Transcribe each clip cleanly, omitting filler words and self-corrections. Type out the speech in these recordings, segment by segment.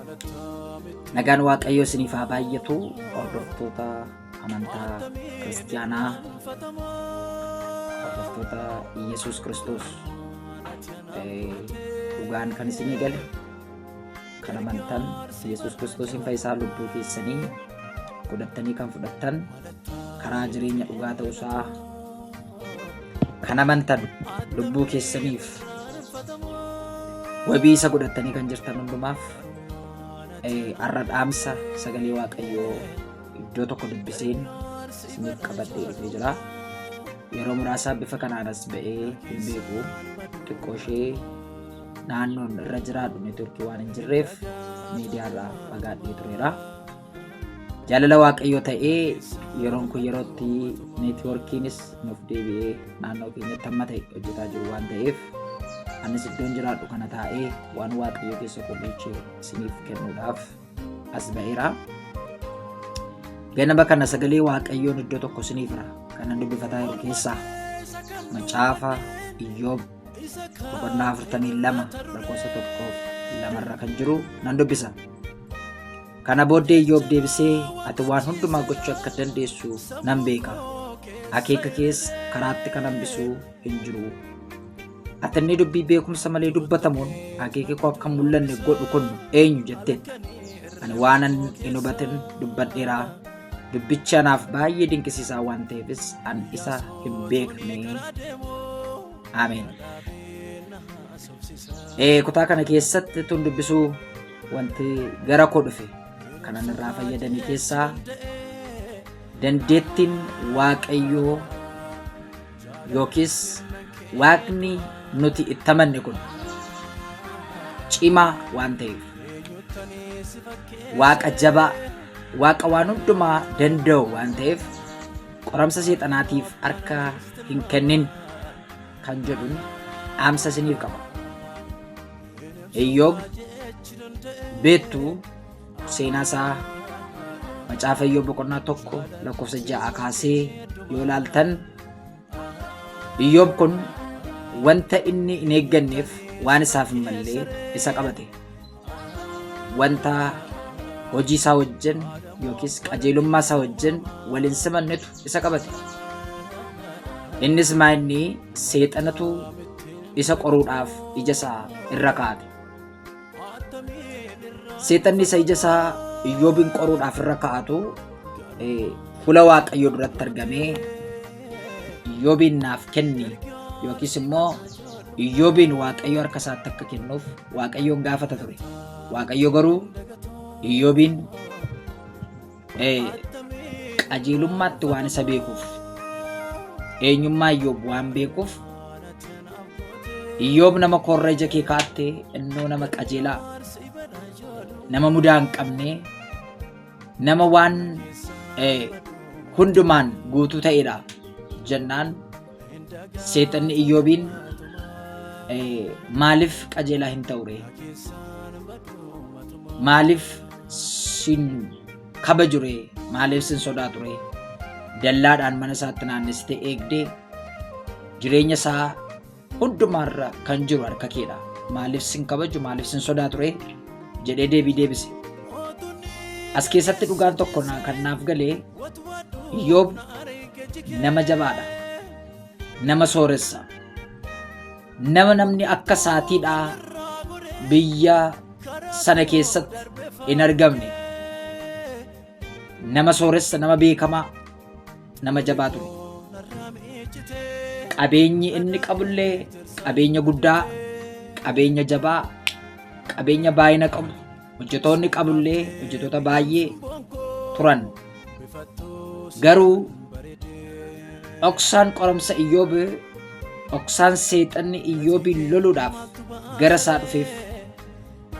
Nagaan Waaqayyoo isiniif haa baay'atu hordoftoota amantaa kiristiyaanaa hordoftoota Iyyasuus Kiristoos dhugaan kan isinii gale kan amantan Iyyasuus Kiristoosiin fayyisaa lubbuu keessanii godhattanii kan fudhattan karaa jireenya dhugaa ta'uusaa kan amantan lubbuu keessaniif wabii isa godhattanii kan jirtan hundumaaf har'a dhaamsa sagalee Waaqayyoo iddoo tokko dubbiseen isiniif qabadhee dhufee jira. Yeroo muraasaa bifa kanaan as ba'ee hin beeku. Xiqqoo ishee naannoon irra jiraadhu neetworkii waan hin jirreef miidiyaarraa fagaadhee tureera. Jaalala Waaqayyoo ta'ee yeroon kun yerootti neetwoorkiinis nuuf deebi'ee naannoo keenyatti amma ta'e hojjetaa jiru waan ta'eef anis iddoon jiraadhu kana taa'ee waan Waaqayyo keessa koo bulche isiniif kennuudhaaf as ba'eera. Ganama kana sagalee Waaqayyoon iddoo tokko isiniif hira kanan dubbifataa jiru keessaa macaafa Iyyoob boqonnaa 42 lakkoofsa tokkoof lamarra kan jiru nan dubbisa. Kana booddee Iyyoob deebisee, Ati waan hundumaa gochuu akka dandeessu nan beeka. Akeeka kees karaatti kan hambisu hin jiru. Ati inni dubbii beekumsa malee dubbatamuun akeeki koo akka hin mul'anne godhu kun eenyu jetteetta. Ani waanan hin hubatin dubbadheera. Dubbichi anaaf baay'ee dinqisiisaa waan ta'eefis an isa hin beekne. Ameen. Kutaa kana keessatti tun dubbisuu wanti gara koo dhufe kanan irraa fayyadame keessaa dandeettiin Waaqayyoo yookiis Waaqni nuti itti amanne kun cimaa waan ta'eef Waaqa jabaa Waaqa waan hundumaa danda'u waan ta'eef qoramsa seexanaatiif harka hin kennin kan jedhuun dhaamsa isiniif qaba. Iyyoob beektu seenaa isaa macaafa Iyyoob boqonnaa 1 lakkoofsa 6 kaasee yoo ilaaltan Iyyoob kun wanta inni hin eegganneef waan isaaf hin mallee isa qabate. Wanta hojii isaa wajjin yookiis qajeelummaa isaa wajjin wal hin simannetu isa qabate. Innis maa inni seexanatu isa qoruudhaaf ija isaa irra kaa'ate. Seexanni isa ija isaa Iyyoobiin qoruudhaaf irra kaa'atu fuula Waaqayyoo duratti argamee Iyyoobiin naaf kenni yookiis immoo Iyyoobiin Waaqayyo harka isaatti akka kennuuf Waaqayyoon gaafata ture. Waaqayyo garuu Iyyoobiin qajeelummaatti waan isa beekuuf eenyummaa Iyyoob waan beekuuf Iyyoob nama koorra ija kee kaa'atte innoo nama qajeelaa nama mudaa hin qabne nama waan hundumaan guutuu ta'edha jennaan seexanni Iyyoobiin maaliif qajeelaa hin ta'ure maaliif sin kabajure maaliif sin sodaature dallaadhaan mana isaatti naannessitee eegdee jireenya isaa hundumaarra kan jiru harka keedha maaliif sin kabaju maaliif sin sodaature jedhee deebii deebise. As keessatti dhugaan tokko kan naaf galee Iyyoob nama jabaadha. Nama sooressa. Nama namni akka saatiidhaa biyya sana keessatti hin argamne. Nama sooressa, nama beekamaa, nama jabaa ture. Qabeenyi inni qabullee qabeenya guddaa, qabeenya jabaa, qabeenya baay'ina qabu, hojjetoonni qabullee hojjetoota baay'ee turan. Garuu dhoksaan qoramsa Iyyoob dhoksaan seexanni Iyyoobiin loluudhaaf gara isaa dhufeef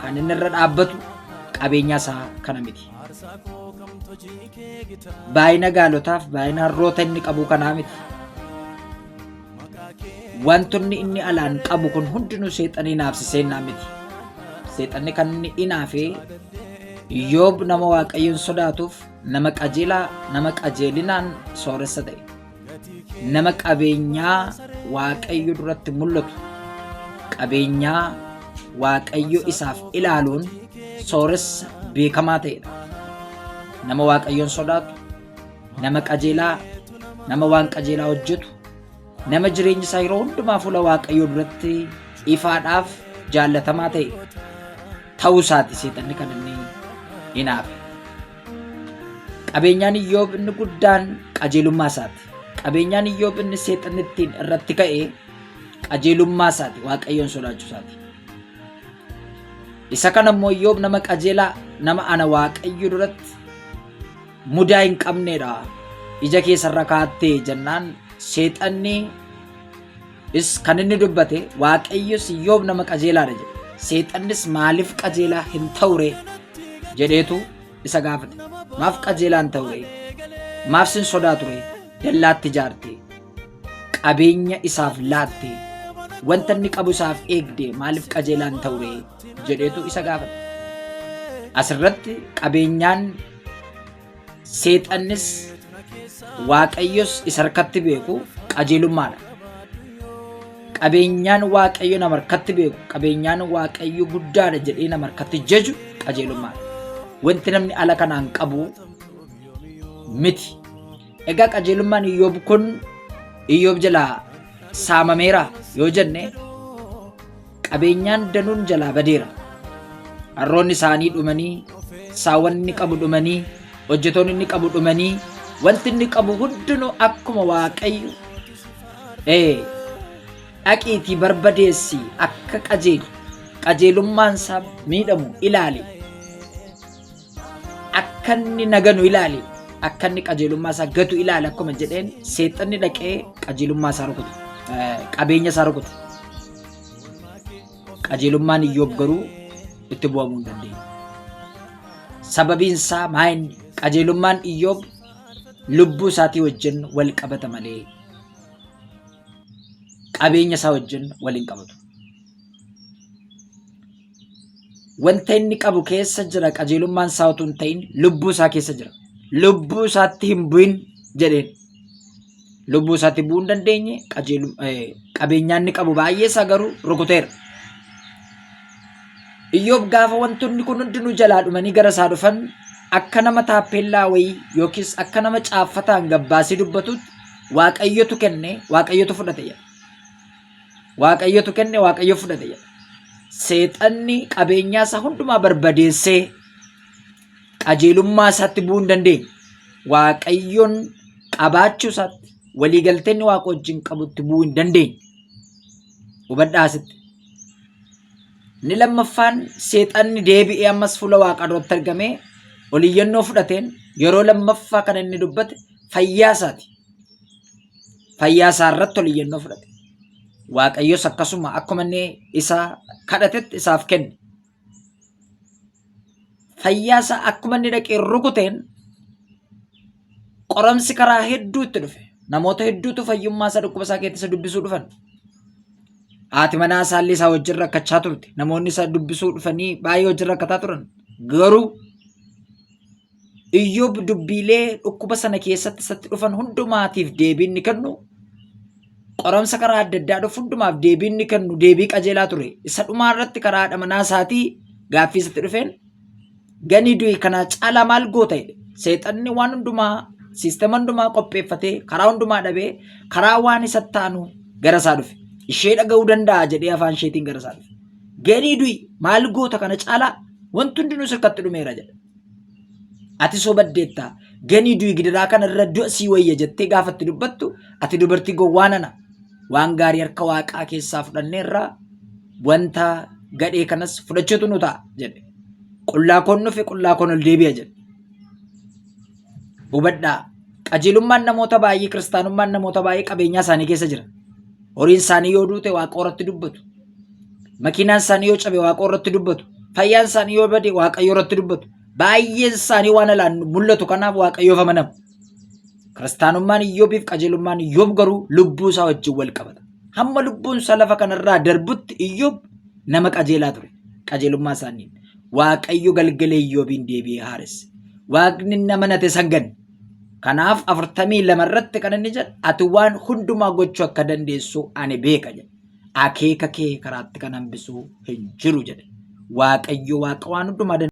kan inni irra dhaabbatu qabeenyaa isaa kana miti. Baay'ina gaalotaaf baay'ina harroota inni qabu kanaa miti. Wantoonni inni alaan qabu kun hundinuu seexanni inaafsisee innaa miti. Seexanni kan inni inaafee Iyyoob nama Waaqayyoon sodaatuuf nama qajeelaa nama qajeelinaan sooressa ta'e. Nama qabeenyaa Waaqayyo duratti mul'atu qabeenyaa Waaqayyo isaaf ilaaluun Sooressa beekamaa ta'edha. Nama Waaqayyoon sodaatu, nama qajeelaa, nama waan qajeelaa hojjetu, nama jireenyi isaa yeroo hundumaa fuula Waaqayyoo duratti ifaadhaaf jaallatamaa ta'e ta'uu isaati seexanni kan inni hinaafe. Qabeenyaan Iyyoob inni guddaan qajeelummaa isaati. Qabeenyaan Iyyoob inni seexanni ittiin irratti ka'e qajeelummaa isaati, Waaqayyoon sodaachuu isaati. Isa kana immoo Iyyoob nama qajeelaa, nama ana Waaqayyo duratti mudaa hin qabneedha. Ija keessarra kaattee jennaan seexanni is kan inni dubbate Waaqayyos Iyyoob nama qajeelaadha jedhe. Seexannis maaliif qajeelaa hin ta'ure jedheetu isa gaafate. Maaf qajeelaa hin ta'ure? Maaf sin sodaatu ree? Dallaatti ijaarte. Qabeenya isaaf laatte. Wanta inni qabu isaaf eegde maaliif qajeelaa hin ta'ure jedheetu isa gaafate. Asirratti qabeenyaan seexannis Waaqayyos isa harkatti beeku qajeelummaadha. Qabeenyaan Waaqayyo nama harkatti beeku, qabeenyaan Waaqayyo guddaadha jedhee nama harkatti jaju qajeelummaadha. Wanti namni ala kanaan qabu miti. Egaa qajeelummaan Iyyoob kun Iyyoob jalaa saamameera yoo jenne qabeenyaan danuun jalaa badeera. Harroonni isaanii dhumanii, saawwan inni qabu dhumanii, hojjetoonni inni qabu dhumanii, wanti inni qabu hundinuu akkuma Waaqayyo dhaqiitii barbadeessi akka qajeelu qajeelummaan isaa miidhamu ilaali. Akka inni naganu ilaali. Akka inni qajeelummaa isaa gatu ilaali akkuma jedheen seexanni dhaqee qajeelummaa isaa rukute. Qabeenya isaa rukute. Qajeelummaan Iyyoob garuu itti bu'amuu hin dandeenye. Sababiin isaa maa inni qajeelummaan Iyyoob lubbuu isaatii wajjin wal qabata malee qabeenya isaa wajjin wal hin qabatu. Wanta inni qabu keessa jira qajeelummaan isaa utuu hin ta'in lubbuu isaa keessa jira. Lubbuu isaatti hin bu'in jedheen. Lubbuu isaatti bu'uu hin dandeenye qabeenyaa inni qabu baay'ee isaa garuu rukuteera. Iyyoob gaafa wantoonni kun hundinuu jalaa dhumanii gara isaa dhufan akka nama taappeellaa wayii yookiis akka nama caaffataan gabbaasee dubbatutti Waaqayyotu kenne Waaqayyotu fudhate jedha. Waaqayyotu kenne Waaqayyo fudhate jedha. Seexanni qabeenyaa isaa hundumaa barbadeessee qajeelummaa isaatti bu'uu hin dandeenye. Waaqayyoon qabaachuu isaatti waliigaltee inni Waaqa wajjin qabutti bu'uu hin dandeenye. Hubadhaa asitti. Inni lammaffaan seexanni deebi'ee ammas fuula Waaqaa duratti argamee oliyyannoo fudhateen yeroo lammaffaa kan inni dubbate fayyaa isaati. Fayyaa isaa irratti oliyyannoo fudhate. Waaqayyos akkasuma akkuma inni isa kadhatetti isaaf kenne. Fayyaa isaa akkuma inni dhaqee rukuteen qoramsi karaa hedduu itti dhufe. Namoota hedduutu fayyummaa isaa dhukkuba isaa keessatti isa dubbisuu dhufan. Haati manaa isaallee isaa wajjin rakkachaa turte. Namoonni isa dubbisuu dhufanii baay'ee wajjin rakkataa turan. Garuu Iyyoob dubbiilee dhukkuba sana keessatti isatti dhufan hundumaatiif deebii inni kennu qoramsa karaa adda addaa dhufu hundumaaf deebii inni kennu deebii qajeelaa ture. Isa dhumaa irratti karaa haadha manaa isaatii gaaffii isatti dhufeen ganii du'i kanaa caalaa maal goota jedhe. Seexanni waan hundumaa siistema hundumaa qopheeffatee karaa hundumaa dhabee karaa waan isatti aanu gara isaa dhufe. Ishee dhaga'uu danda'a jedhee afaan isheetiin gara isaa dhufe. Ganii du'i maal goota kana caalaa wanti hundinuu sirkatti dhumeera jedhe. Ati sobaddeetta. Ganii du'i gidiraa kana irra du'a sii wayya jettee gaafa itti dubbattu ati dubartii gowwaa nana. Waan gaarii harka waaqaa keessaa fudhanneerra wanta gadhee kanas fudhachuutu nu ta'a jedhe. Qullaa koon dhufe qullaa koon ol deebi'a jedhe. Hubadhaa. Qajeelummaan namoota baay'ee kiristaanummaan namoota baay'ee qabeenyaa isaanii keessa jira. Horiin isaanii yoo duute waaqa irratti dubbatu. Makiinaan isaanii yoo cabe waaqa irratti dubbatu. Fayyaan isaanii yoo bade waaqayyo irratti dubbatu. Baay'een isaanii waan alaan mul'atu kanaaf waaqayyoof amanamu. Kiristaanummaan Iyyoobiif qajeelummaan Iyyoob garuu lubbuu isaa wajjin wal qabata. Hamma lubbuun isaa lafa kanarraa darbutti Iyyoob nama qajeelaa ture. Qajeelummaa isaaniin. Waaqayyo galgala Iyyoobiin deebi'ee haaresse. Waaqni nama nate san ganne. Kanaaf 42 irratti kan inni jedhu ati waan hundumaa gochuu akka dandeessu ani beeka jedhe. Akeeka kee karaatti kan hambisu hin jiru jedhe. Waaqayyo waaqa waan hundumaa danda'u.